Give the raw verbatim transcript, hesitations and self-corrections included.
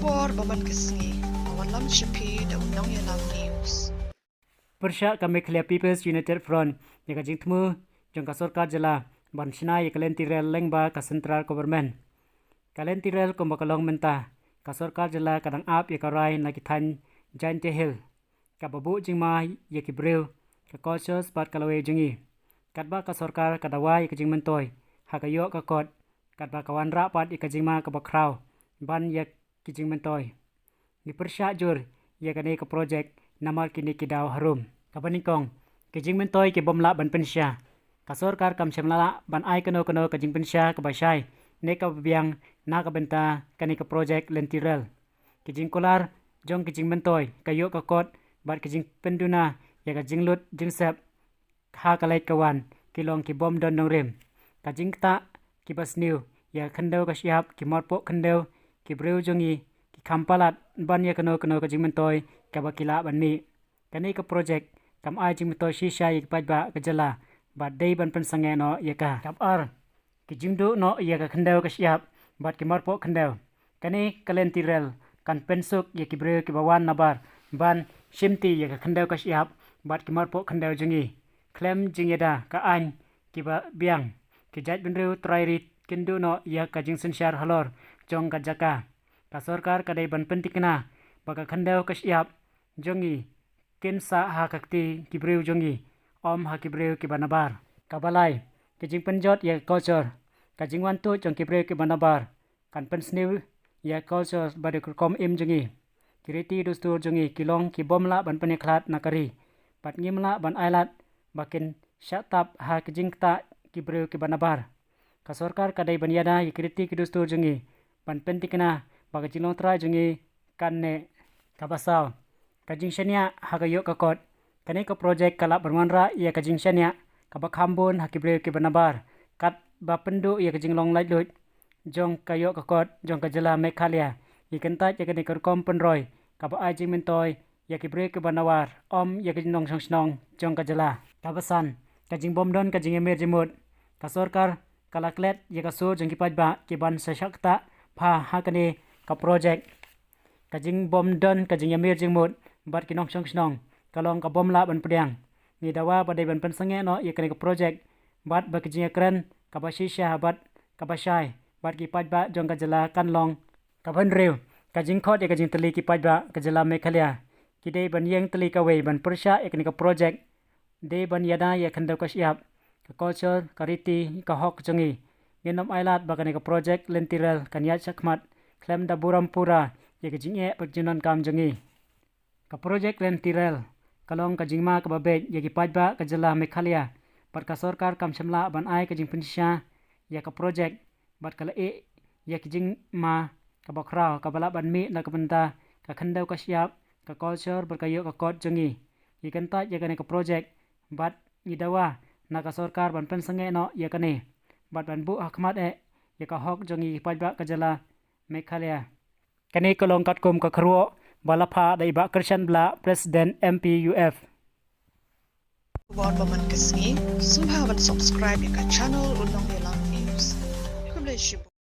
Por ba man ka sngi, a wan lam sha phi da u Nongïalam News. Pyrshah ka Meghalaya People's United Front ïa ka jingthmu jong ka sorkar jylla ban shna ïa ka lynti rel lyngba ka Central Government. Ka lynti rel kumba ka long mynta, ka sorkar jylla ka dang ap ïa ka rai na ki thaiñ Jaintia Hills, kaba buh jingma ïa ki briew, ka culture bad ka lawei jong ngi. Katba ka sorkar ka dawa ïa ka jingmyntoi ha ka ïoh ka kot, katba ka wanrah pat ïa ka jingma kaba khraw ban ïa ki jingmyntoi. Ngi pyrshah jur ïa kane ka projek namar kine ki daw harum. Kaba nyngkong, ki jingmyntoi ki bym lah ban pynshisha. Ka sorkar kam shym la lah ban ai kano kano ka jingpynshisha kaba shai ne kaba biang na ka bynta kane ka projek lynti rel. Ki jingkular jong ki jingmyntoi, ka ïoh ka kot bad ki jingpynduna ïa ka jinglut jingsep ha ka leit ka wan ki long ki bym don nongrim. Ka jingktah kiba sniew ïa ka khyndew ka shyiap, ki marpoh khyndew, ki briew jong ngi ki kham palat ban ïa kano kano ka jingmyntoi kaba ki lah ban mih. Kane ka projek kam ai jingmyntoi shisha ïa ki paidbah ka jylla bad dei ban pynsangeh noh ïa ka. Kaba ar, ki jingduh noh ïa ka khyndew ka shyiap bad ki marpoh khyndew. Kane ka lynti rel kan pynsuk ïa ki briew kiba wan nabar ban shimti ïa ka khyndew ka shyiap bad ki marpoh khyndew jong ngi. Khlem jingïada ka aiñ kiba biang, ki jaitbynriew trai ri kin duh noh ïa ka jingsynshar halor jong ka jaka. Ka sorkar ka dei ban pyntikna ba ka khyndew ka shyiap jong ngi kin sah ha ka kti ki briew jong ngi, ym ha ki briew kiba nabar. Kaba lai, ki jingpynjot ïa ka culture, ka jingwan tuid jong ki briew kiba nabar kan pynsniew ïa ka culture bad ïa ka rukom im jong ngi. Ki riti dustur jong ngi ki long ki bym lah ban pynïakhlad na ka ri bad ngim lah ban ailad ba kin shah tap ha ki jingktah ki briew kiba nabar. Ka sorkar ka dei ban ïada ïa ki riti ki dustur jong ngi ban pyntikna ba ka jinglong trai jong ngi kan neh. Kaba saw, ka jingshaniah ha ka ïoh ka kot. Kane ka projek ka lah ban wanrah ïa ka jingshaniah kaba kham bun ha ki briew kiba nabar, katba pynduh ïa ka jinglong laitluid jong ka ïoh ka kot jong ka jylla Meghalaya. Ngi kyntait ïa kane ka rukom pynroi kaba ai jingmyntoi ïa ki briew kiba nabar, ym ïa ki nongshong shnong jong ka jylla. Kaba san, ka jingbym don ka jingïamir jingmut. Ka sorkar ka la klet ïa ka sur jong ki paidbah ki ban sa shah ktah bha ha kane ka projek. Ka jingbym don ka jingïamir jingmut bad ki nongshong shnong ka long ka bym lah ban pdiang. Ngi dawa ba dei ban pynsangeh noh ïa kane ka projek bad ba ka jingïakren kaba shisha bad kaba shai bad ki paidbah jong ka jylla kan long. Kaba hynriew, ka jingkhot ïa ka jingtylli ki paidbah ka jylla Meghalaya. Ki dei ban ïeng tylli kawei ban pyrshah ïa kane ka projek. Dei ban ïada ïa ka khyndew ka shyiap, ka culture, ka riti, ka hok jong ngi. Ngin ym ailad ba kane ka projek lynti rel kan ïaid shakhmat khlem da burom pura ïa ka jingeh bad jingdonkam jong ngi. Ka projek lynti rel ka long ka jingma kaba beit ïa ki paidbah ka jylla Meghalaya, bad ka sorkar kam shym lah ban ai ka jingpynshisha ïa ka projek bad ka la ïeh ïa ki jingma kaba khraw kaba lah ban mih na ka bynta ka khyndew ka shyiap, ka culture bad ka ïoh ka kot jong ngi. Ngi kyntait ïa kane ka projek bad ngi dawa na ka sorkar ban pynsangeh noh ïa kane bad ban buh ha khmat eh ïa ka hok jong ngi ki paidbah ka jylla Meghalaya. Kane ka long katkum ka kyrwoh ba la phah da i Bah Kyrshan Blah, President M P U F. Khubor ba man ka sngi, sngewbha ban subscribe ïa ka channel U Nongïalam News. Khublei shibun.